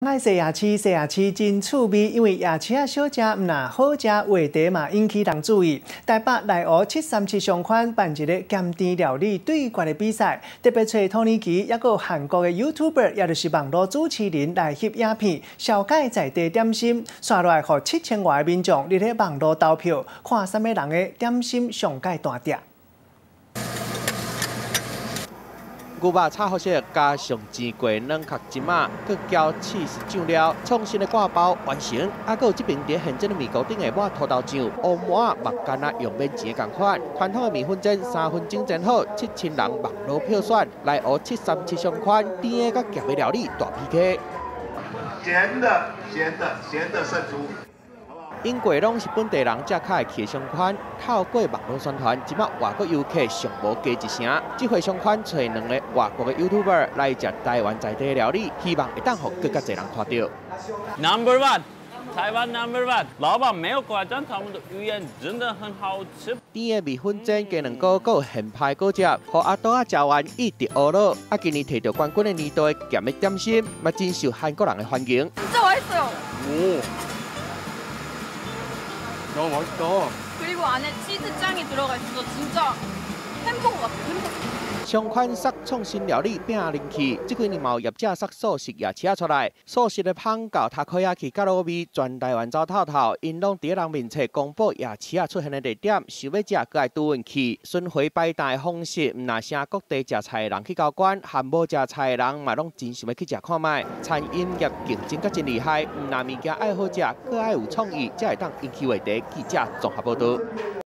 愛踅夜市，踅夜市真趣味，因為夜市仔小食毋但好食，話題嘛引起人注意。台北內湖737商圈辦一個鹹甜料理對決的比賽，特別揣土耳其抑閣有韓國的 YouTuber，也就是網路主持人來翕影片，紹介在地點心，紲落來予7000外個民眾佇咧網路投票，看啥物人的點心上蓋大碟。牛肉炒好勢，加上煎過軟殼芝麻，閣攪起司醬料，創新的掛包完成。啊，閣有這爿佇現煎的麵糊頂的抹土豆醬，烏麻嘛敢若用免錢的仝款。傳統的麵粉煎3分鐘煎好，7000人網路票選，內湖737商圈甜的佮鹹的料理大 PK。鹹的鹹的鹹的勝出。因過攏是本地人才較會去的商圈，透過網路宣傳，這擺外國遊客上無加一成。這回商圈揣兩个外國的 YouTuber 來食台灣在地的料理，希望會當予閣較濟人看著。 Number one，台灣 Number one，老闆沒有誇張，他們的魚圓真的很好吃。甜的麵粉煎雞卵糕，閣有現拍果汁，予阿肚仔食完一直呵咾。啊，今年提著冠軍的年度鹹的點心，嘛真受韓國人的歡迎。真맛있어요。 오. 너무 맛있다. 그리고 안에 치즈 짱이 들어가 있어서 진짜 햄버거 같아. 햄버거. 商圈殺創新料理拼人氣，這幾年嘛有業者殺素食夜市仔出來，素食的芳到塔可亞去較滷味，全台灣走透透，𪜶攏佇人面前公布夜市仔出現的地點，想欲食閣愛拄運氣。巡迴擺檔的方式，毋但晟各地食菜的人去交關，含無食菜的人嘛攏真想欲去食看覓。餐飲業競爭閣真厲害，毋但物件愛好食，閣愛有創意，才會當引起話題。記者綜合報導。